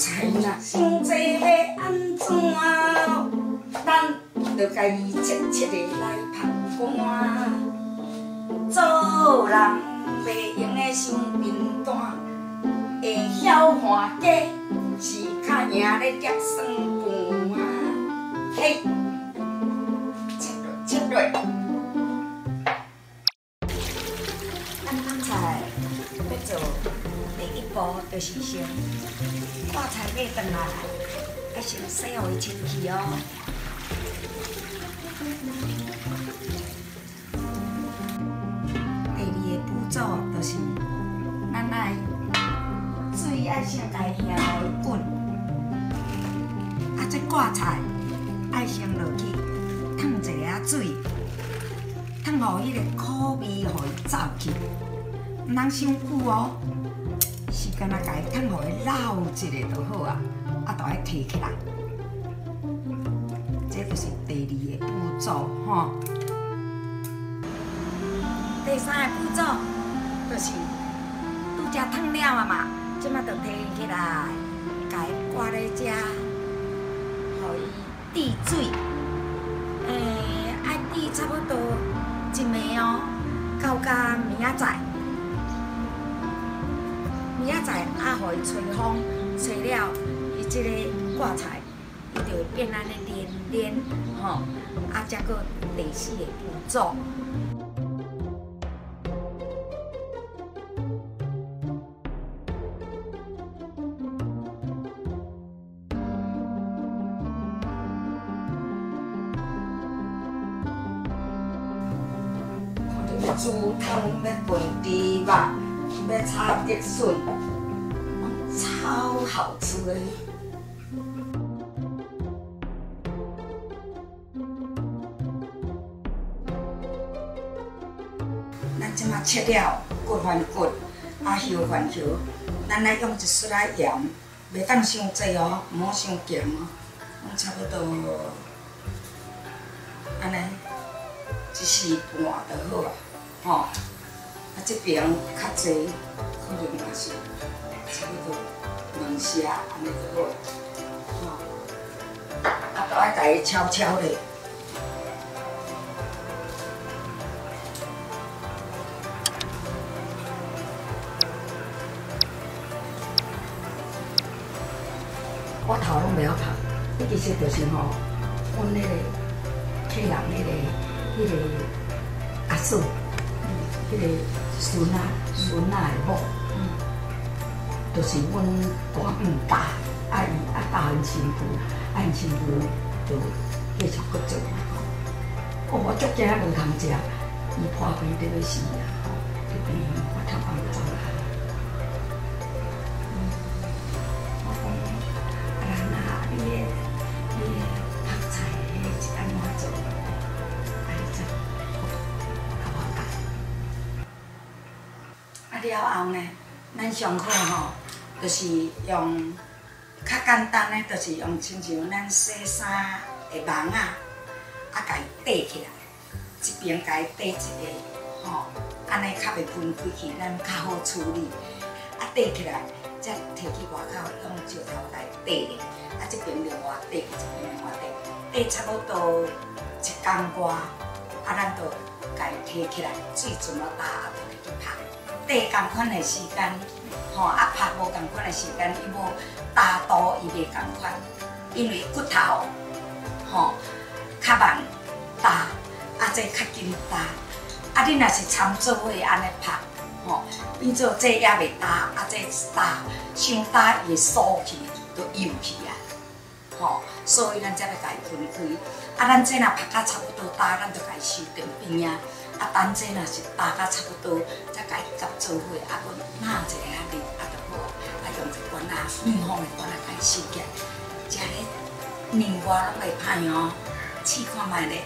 菜若傷濟欲按怎？咱就共伊切切的來曝乾。做人袂用的傷貧惰，會曉換家是較贏咧捏算盤啊！嘿，切落切落。咱泡菜欲做第一步，就是先掛菜買轉來，愛先洗予伊清氣哦。第二个步驟就是，咱愛水愛先共伊掀予伊滾，啊，這掛菜愛先落去燙一下水，燙予彼個苦味予伊走去，毋通傷久哦。是干焦共伊燙予伊老一下就好啊，啊，就愛提起來。這就是第二个步驟吼。第三个步驟就是拄才燙了啊嘛，這馬就提起來，共伊掛咧遮，予伊滴水。愛滴差不多一暝哦，到甲明仔載。明仔載啊，予伊吹風，吹了，伊這个掛菜，伊就會變按呢黏黏吼。啊，才閣第四个步驟。看著欲煮湯，欲燉豬肉，欲炒竹筍，超好吃的。咱這馬切了，骨還骨，啊葉還葉，咱來用一撮仔鹽，袂當傷濟哦，毋好傷鹹哦，攏差不多按呢一匙半就好啊，吼。啊，這邊較濟，可能也是差不多兩匙按呢就好，吼。啊，都愛共伊敲敲咧。我頭攏袂曉拍，彼其實就是吼，阮彼個客人彼個阿嫂，彼個孫仔孫仔的某，就是阮大姆教，啊伊啊教𪜶新婦，啊𪜶新婦就繼續閣做嘛吼。哦，我足驚無通食，伊破病得欲死啊吼！佇病院我頭殼走來。我講啊，蘭啊，你彼泡菜彼是按怎做？啊，你才共我教。啊了後呢，咱上好吼，就是用較簡單的，就是用親像咱洗衫的網仔，啊，共伊塊起來，這邊共伊塊一个，吼，按呢較袂分開去，咱較好處理。啊，塊起來，才提去外口用石頭共伊塊咧。啊，這邊另外塊，這邊另外塊，塊差不多一工外，啊，咱就共伊提起來，水全部焦啊，就提去曬。塊仝款的時間，吼，啊，曬無仝款的時間，伊無焦度，伊袂仝款，因為骨頭，吼，較慢焦，啊，這較緊焦。啊，你若是摻做伙按呢曬，吼，變做這猶袂焦，啊，這焦，傷焦伊會酥去，就幼去啊，吼，所以咱才欲共伊分開。啊，咱這若曬甲差不多焦，咱就共伊收佇邊仔。啊，等這若是焦甲差不多，才共伊夾做伙，啊，閣納一下仔熱，啊，就好。啊，用一個罐仔密封的罐仔共伊收起來，食咧年外攏袂歹哦，試看覓咧。